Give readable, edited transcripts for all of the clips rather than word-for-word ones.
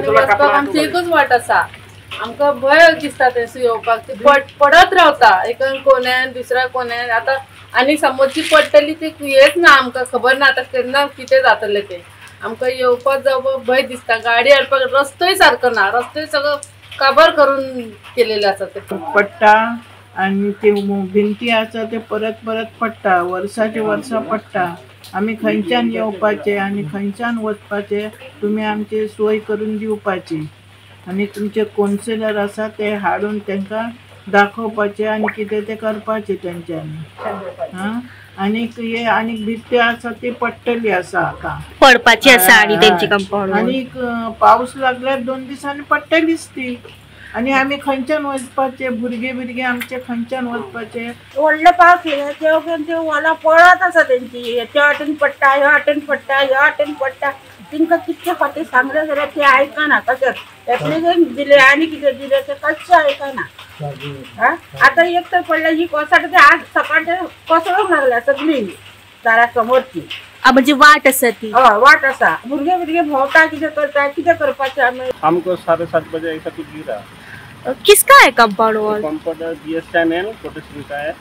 आनी वचपाक आमची एकूच वाट आसा. आमकां भंय दिसता थंयसर येवपाक. ती पडत रावता एका कोन्यान दुसऱ्या कोन्यान. आतां आनी समोरची पडटली ती हेच ना, आमकां खबर ना आतां केन्ना कितें जातलें तें. आमकां येवपाक जावपाक भंय दिसता. गाडी हाडपाक रस्तोय सारको ना, रस्तोय सगळो काबार करून केलेले आसा ते. पडटा आनी ती भिंती आसा ते परत परत पडटा, वर्साचे वर्सां पडटा. आमी खंयच्यान येवपाचें आनी खंयच्यान वचपाचें तुमी आमची सोय करून दिवपाची. आनी तुमचे कौन्सिलर आसा ते हाडून तांकां दाखोवपाचें आनी कितें तें करपाचें तेंच्यांनी. हां, आनीक हे आनीक भित्ती आसा ती पडटली आसा आतां, पडपाची आसा. आनी तेंची कंपाउंड आनीक पावस लागल्यार 2 दिसांनी पडटलीच ती. आनी आमी खंयच्यान वचपाचे, भुरगे भुरगे आमचे खंयच्यान वचपाचे. व्हडलो पावस येयलो ते उपरांत ते वॉलां पळत आसा तेंची, त्या वाटेन पडटा, ह्या वाटेन पडटा, ह्या वाटेन पडटा. तेंकां कितके फावटी सांगलें जाल्यार ते आयकना. कशेंच एप्लिकेशन दिलें आनी कितें दिलें तें कशें आयकना. आतां एक तर पडलें ही कोसळटा, ते आज सकाळचे कोसळूंक लागल्या सगळी दारा समोरची. म्हणजे वाट आसा ती, हय वाट आसा. भुरगे भुरगे भोंवता, कितें करता, कितें करपाचें आमी. हमको 7:30 बजे ऐसा कुछ गिरा. किसका है compound wall? Compound BSNL quarters का है.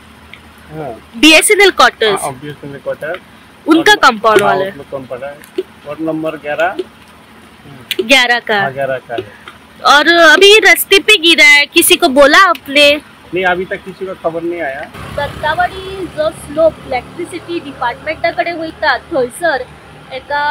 हाँ, BSNL quarters. BSNL quarters उनका कंपाउंड वॉल है. कंपाउंड है वार्ड नंबर 11 11 का, 11 का है. और अभी रास्ते पे गिरा है, किसी को बोला आपने? नहीं, अभी तक किसी को खबर नहीं आया. दत्तावाडी जो स्लोप इलेक्ट्रिसिटी डिपार्टमेंटा कडेन वयता थंयसर एका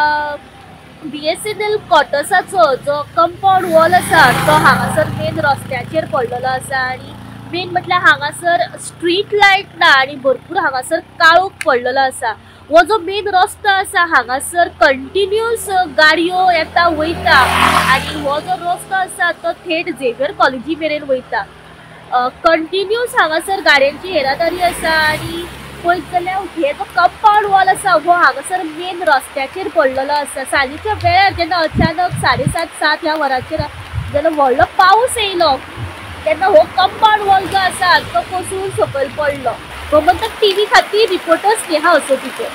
BSNL क्वॉर्टर्साचो जो कंपाउंड वॉल आसा तो हांगासर मेन रस्त्याचेर पडलेलो आसा. आनी मेन म्हटल्यार हांगासर स्ट्रीट लायट ना आनी भरपूर हांगासर काळोख पडलेलो आसा. हो जो मेन रस्तो आसा हांगासर कंटिन्यूस गाडयो येता वयता आनी हो जो रस्तो आसा तो थेट झेवियर कॉलेजी मेरेन वयता. कंटिन्यूस हांगासर गाडयांची येरादारी आसा. आनी पळयत जाल्यार हे जो कंपाउंड वॉल आसा हो हांगासर मेन रस्त्याचेर पडलेलो आसा. सांजेच्या वेळार जेन्ना अचानक 7:30-7 ह्या वरांचेर जेन्ना व्हडलो पावस येयलो तेन्ना हो कंपाउंड वॉल जो आसा तो कोसळून सकयल पडलो. गोमंतक टीव्ही खातीर रिपोर्टर स्नेहा असोतीकर.